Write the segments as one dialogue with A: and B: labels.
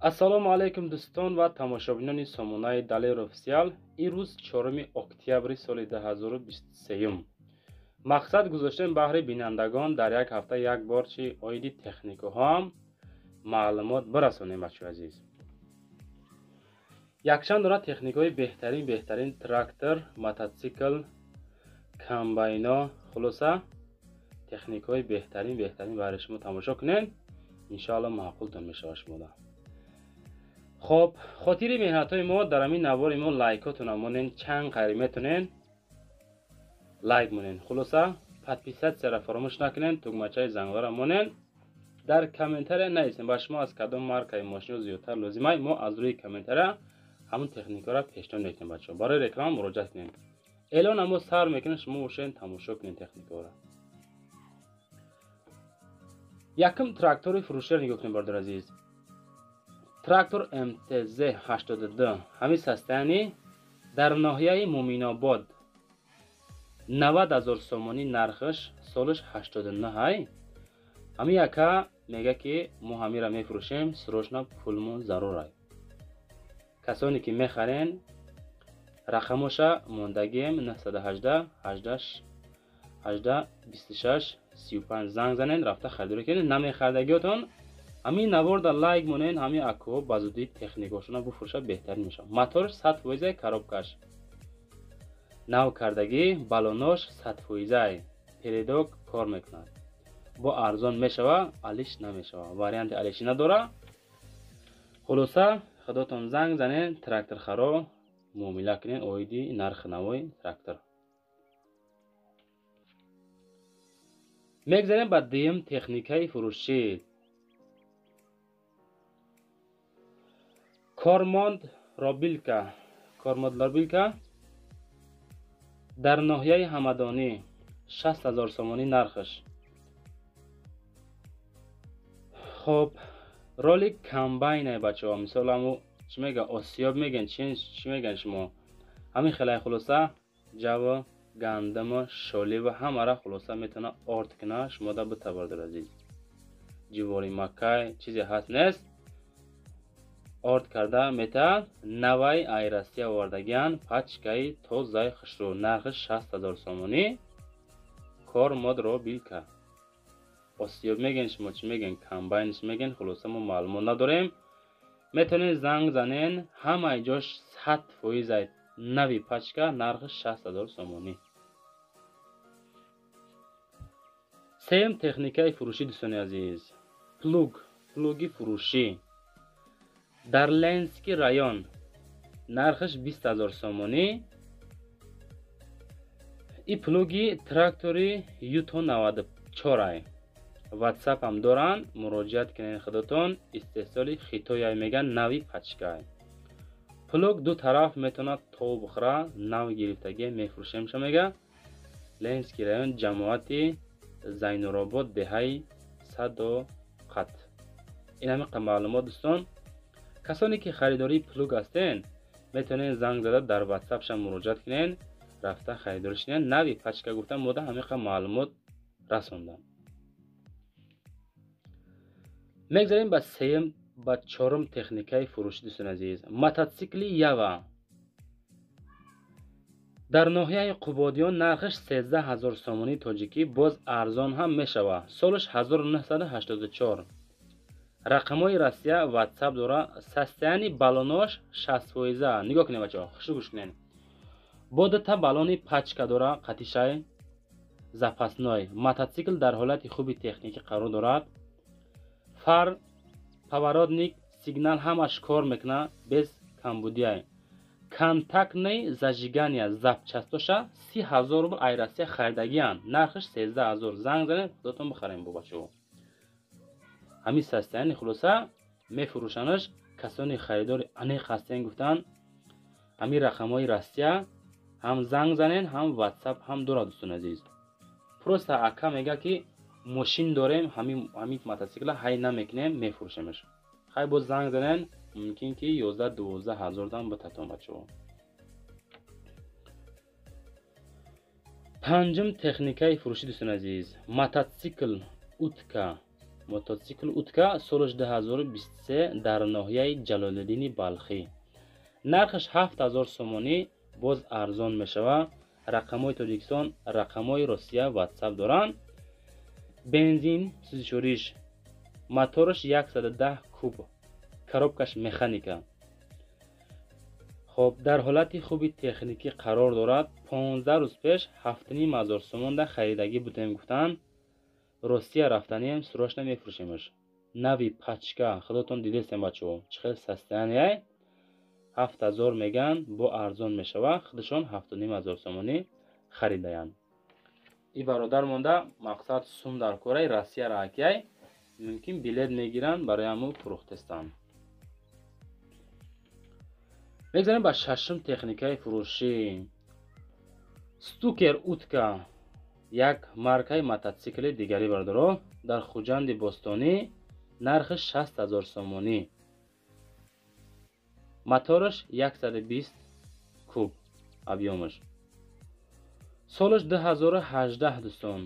A: Ассалому алайкум дӯстон ва тамошобинони сомонаи Далер Офисиал. Имрӯз 4 октябри соли 2023. Мақсад гузоштем баҳри бинандагон дар як ҳафта як бор чи оиди техникаҳо ҳам маълумот бирасонем, бачаҳои азиз. Якчанд дона техникаҳои беҳтарин трактор, мотосикл, комбайно, хулоса техникаҳои беҳтарин баҳри шумо тамошо кунед. Иншоалло маъқултон мешавад шумода. Хоб, хотири меҳнатҳои мо дар ҳамин навори мо лайкотона монен, чанд қайри метонен лайк монен. Хулоса подписатсияро фаромӯш накунен, тугмачаи зангора монен. Дар комментария нависен ба шумо аз кадом маркаи мошино зиёдтар лозимай, мо аз рӯи комментария ҳамон техникаро пешниҳод мекунем бачаҳо. Барои реклама муроҷиат кунед. Эълона мо сар мекунем, шумо бошен тамошо кунед техникаро. Якум трактори фурӯширо нигоҳ кунед, бародари азиз. Трактор МТЗ 82 ҳамин состояние дар ноҳияи Муминобод 90 000 сомонӣ нархаш, солаш 89 ҳай. Ҳамин яка мега ки мо ҳамира мефурӯшем, срочно пулмон зарур ай. Касоне ки мехарен рақамоша мондагием 918 18 18 26 35 занг занен, рафта харидорӣ кунед. Намехардагиётон ҳамин наворда лайк монен, ҳамин акҳо ба зудӣ техникашона буфурӯшад, беҳтарин мешавад. Моторш 100%, коробкаш нав кардагӣ, балонош 100%, передок кор мекунад. Бо арзон мешава, алиш намешава, варианти алишӣ надора. Хулоса худотон занг занен, тракторхаро муомила кунен оиди нархи навои трактор. Мегзарем ба дуюм техникаи фурӯшӣ. Кормонд Робилка. Кормонд Робилка дар ноҳияи Ҳамадонӣ 60 000 сомонӣ нархаш. Хоб, ролик комбайнай бачаҳо, мисол ҳаму чӣ мега, осиёб мегӯянд, чӣ мегӯянд шумо? Ҳамин хелай хулоса ҷаво, гандаму, шоливу ҳамара хулоса метавона орд куна, шумо да бита, бародари азиз. Ҷивори макай чизе ҳаст нест, орд карда мета. Навай ай Россия овардагиан, пачкаи тозаи хушрӯ, нархиш 60 000 сомонӣ. Кормод Робилка. Осиёб мегӯянд шумо, чӣ мегӯянд, комбайнш мегӯянд, хулоса мо маълумот надорем. Метавонед занг занен, ҳамаи ҷош 100% нави пачка, нархиш 60 000 сомонӣ. Сеюм техникаи фурӯшӣ дӯстони азиз, плуг, плуги фурӯшӣ дар Ленский район нархиш 20 000 сомонӣ. И плуги трактори Юто 94 ай. WhatsApp ҳам доранд, муроҷиат кунед худатон. Истеҳсоли Хитояй меган, нави пачкай. Плуг ду тараф метавонад тов бихӯра, нав гирифтагӣ мефурӯшемша мега. Ленский район, ҷамоати Зайнуробод, деҳаи Садоқат. Ин ҳамин маълумот дӯстон. Касоне ки харидории плуг ҳастен, метавонед занг зада дар WhatsApp-шам муроҷиат кунед, рафта харидорӣ кунед. Нави пачка гуфтам, мода ҳамин маълумот расондам. Мегзарем ба сеюм, ба чорум техникаи фурӯшӣ дӯстони азиз. Мотосикли Ява дар ноҳияи Қубодиён нархиш 13 000 сомонии тоҷикӣ, боз арзон ҳам мешавад. Солаш 1984. Рақамҳои Россия, WhatsApp дора. Состояние балонош 60%. Нигоҳ кунед бачаҳо, хушрӯ гӯш кунед. Бо дута балони пачка дора, қатишай запасной. Мотосикл дар ҳолати хуби техникӣ қарор дорад. Фар, поворотник, сигнал ҳамаш кор мекунад без камбудиай. Контактный зажигания запчастоша 30 000 рубл ай Россия харидагианд, нархиш 13 000. Занг занед, худотон бихарем бо бачаҳо. Ҳамин состояние хулоса мефурӯшанаш. Касони харидори аниқ ҳастен гуфтан, ҳамин рақамҳои Россия ҳам занг занен, ҳам WhatsApp ҳам дорад дӯстони азиз. Просто ака мега ки мошин дорем, ҳамин мотосикла ҳай намекунем, мефурӯшемаш. Хай боз занг занен, мумкин ки 11-12 ҳазор дам битатон бачаҳо. Панҷум техникаи фурӯшӣ дӯстони азиз, мотосикл утка Мотоцикл утка солаш 2023 дар ноҳияи Ҷалолиддини Балхӣ. Нархаш 7000 сомонӣ, боз арзон мешавад. Рақамҳои Тоҷикистон, рақамҳои Россия WhatsApp доранд. Бензин сӯзишвориш, мотораш 110 куб, коробкаш механика. Хоб, дар ҳолати хуби техникӣ қарор дорад. 15 рӯз пеш 7500 сомон да харидагӣ будем, гуфтанд. Россия рафтанием, срочно мефурӯшемаш. Нави пачка, худотон дидестем бачаҳо, чӣ хел состояние. 7000 меган, бо арзон мешава, худашон 7500 сомонӣ харидаянд. И бародар монда мақсад сум дар кораи Россия раакияй, мумкин билет мегиранд, барои ҳамун фурӯхтестанд. Мегзарем ба шашум техникаи фурӯшӣ. Стукер утка, як маркаи мототсикли дигари бародаро, дар Хуҷанди Бостонӣ, нархи 60000 сомонӣ. Мотораш 120 куб объёмаш. Солаш 2018 дӯстон.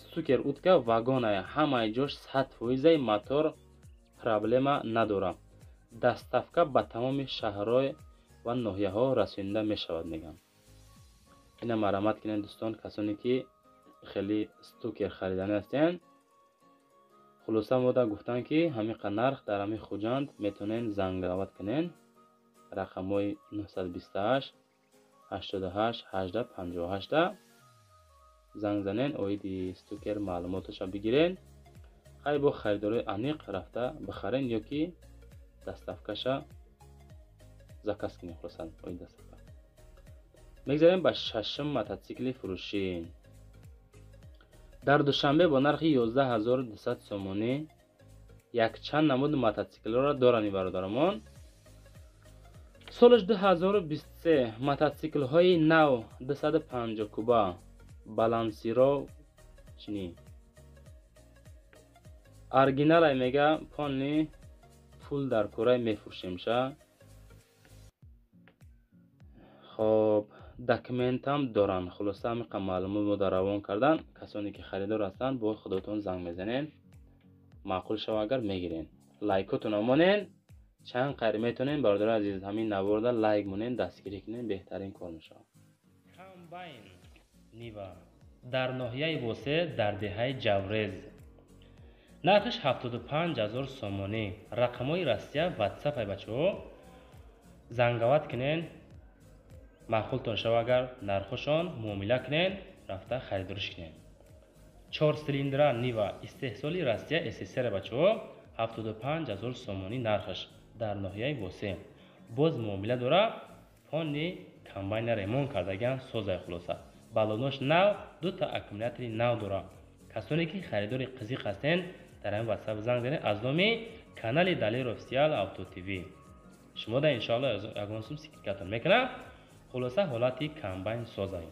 A: Стукер утка вагоная, ҳамаи ҷош 100%, мотор проблема надорад. Доставка ба тамоми шаҳрҳо ва ноҳияҳо расонида мешавад, мегӯям. Ина марамат кунед дӯстон, касоне ки хеле стукер хариданӣ ҳастед. Хулоса мода гуфтанд, ки ҳамин нарх дар ҳамин Хуҷанд метавонед занграват кунед. Рақамҳои 928 88 18 58 занг занен, оиди стукер маълумоташа бигирен. Хай бо харидорои аниқ рафта бихарен ё ки доставкаша заказ кунед. Хулоса оиди доставка. Мегзарем ба шашум мототсикли фурӯшӣ. Дар Душанбе бо нархи 11200 сомонӣ якчанд намуд мототсиклҳоро доранд бародарамон. Солаш 2023, мототсиклҳои нав 250 куба, балансировочный. Оригиналай мега, полный пул дар кораи мефурӯшемша. Хоб, документам доранд. Хулоса ҳамин маълумот мо дар равон кардан. Касоне ки харидор ҳастанд, бо худотон занг мезанед. Маъқул шава агар мегирен. Лайкотон монен, чанд қайр метонен бародари азиз, ҳамин наворда лайк монен, дастгирӣ кунен, беҳтарин кор мешавад. Комбайн Нива дар ноҳияи Восе, дар деҳаи Ҷаврез. Нархаш 75000 сомонӣ. Рақамҳои Россия WhatsApp ай бачаҳо. Зангават кунен, маъқултон шава агар нархошон муомила кунен, рафта харидориш кунен. 4 цилиндра Нива истеҳсоли Россия СССР бачаҳо, 75000 сомонӣ нархаш дар ноҳияи Восе. Боз муомила дора, полный комбайна ремонт кардагиан, созай хулоса. Балонош нав, дута аккумулятори нав дора. Касоне ки харидори қизиқ ҳастен, дар ҳамин WhatsApp занг занед аз номи канали Далер Официал Авто ТВ. Шумо да иншоалло ягон сум скидкатон мекунам. Хулоса ҳолати комбайн созай.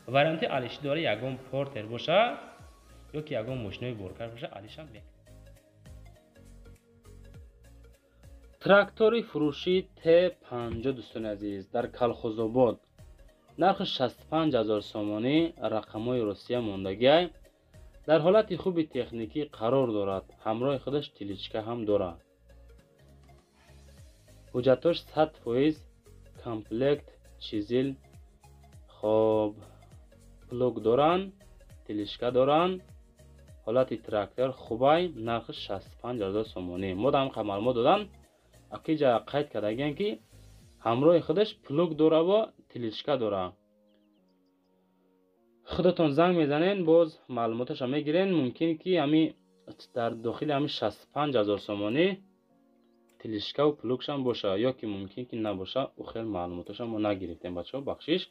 A: Варианти алиши дора, ягон портер боша ё ки ягон мошинои боркаш боша, алишам мекунам. Трактори фурӯши Т50 дӯстони азиз дар Калхозобод. Нархи 65000 сомонӣ, рақамҳои Россия мондагиай. Дар ҳолати хуби техникӣ қарор дорад, ҳамроҳи худаш теличка ҳам дорад. Ҳуҷҷатош 100% комплект, чизил, хоб, плуг доранд, теличка доранд. Ҳолати трактор хубай, нархи 65000 сомонӣ. Мо дар ҳамин маълумот додан, акиҷа қайд кардагиан ки ҳамроҳи худаш плуг дора ва теличка дора. Худатон занг мезанен, боз маълумоташро мегирен. Мумкин ки ҳами дар дохили ҳами 65000 сомонӣ телишкаву плугшам боша, ё ки мумкин ки набоша. Ӯ хел маълумоташро мо нагирифтем бачаҳо, бахшиш.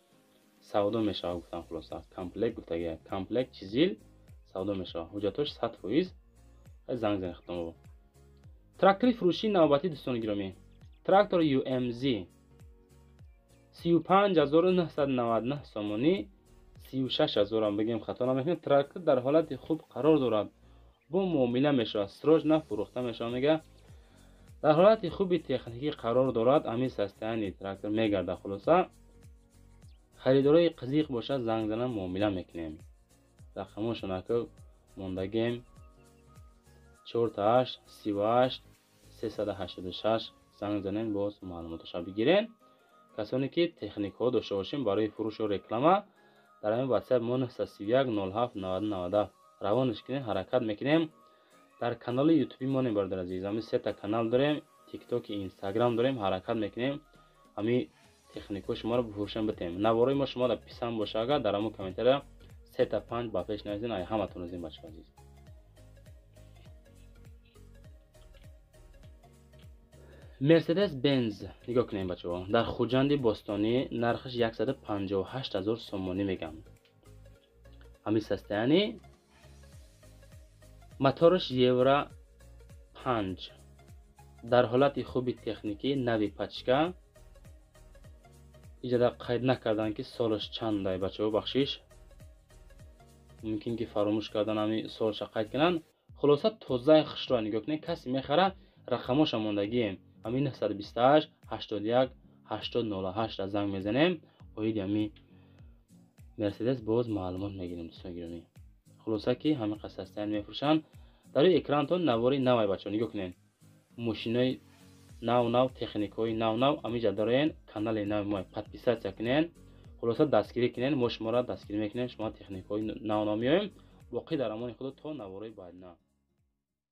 A: Савдо мешава гуфтам, хулоса комплект гуфтагия, комплект чизил савдо мешава. Ҳуҷҷатош 100%. Занг занед худтон. Трактори фурӯшии навбатӣ дӯстони гиромӣ, трактор UMZ 35999 сомонӣ, 36000 бигем хато намекунем. Трактор дар ҳолати хуб қарор дорад, бо муомила мешавад, срочно фурӯхта мешавад мега. Дар ҳолати хуби техникӣ қарор дорад, ҳамин состоянии трактор мегардад. Хулоса харидорои қизиқ бошад, занг занам, муомила мекунем. Рақамошон ака мондагем. 48 38 386 занг занен, боз маълумоташа бигирен. Касоне ки техникаҳо дошта бошем барои фурӯшу реклама, дар ҳамин WhatsApp мо 931 07 90 97 равонаш кунем, ҳаракат мекунем. Дар канали ютуби монем, бародар азиз, ҳамин сета канал дорем, тикток, инстаграм дорем, ҳаракат мекунем ҳамин техникаҳо шуморо бифурӯшем битем. Наворои мо шуморо писанд боша, агар дар ҳамон комментария сета панҷ ба пеш нависен, ай ҳаматон азин, бачаҳо азиз. Мерседес Бенз нигоҳ кунем, бачаҳо, дар Хуҷанди бостонӣ нархаш 158 000 сомонӣ мегӯянд. Ҳамин состояние мотораш Евро 5, дар ҳолати хуби техникӣ, нави пачка. Иҷода қайд накарданд, ки солаш чандай, бачаҳо, бахшиш, мумкин ки фаромӯш кардан ҳамин солша қайд кунанд. Хулоса, тозаи хушро нигоҳ кунед, касе мехара, рақамоша мондагием, ҳамин 928 81 80 08 занг мезанем, оиди ҳамин Мерседес боз маълумот мегирем, дӯстони гиромӣ. Хулоса ки ҳамин қасастаян мефурӯшанд. Дар рӯи экранатон навори навай, бачаҳо, нигоҳ кунед, мошинои нав нав, техникаҳои нав нав ҳаминҷа дорен. Канали нави мо подписаться кунед, хулоса дастгирӣ кунед, мо шуморо дастгирӣ мекунем, шумо техникаҳои нав нав меоем. Боқӣ дар амони худо то наворои баъдина.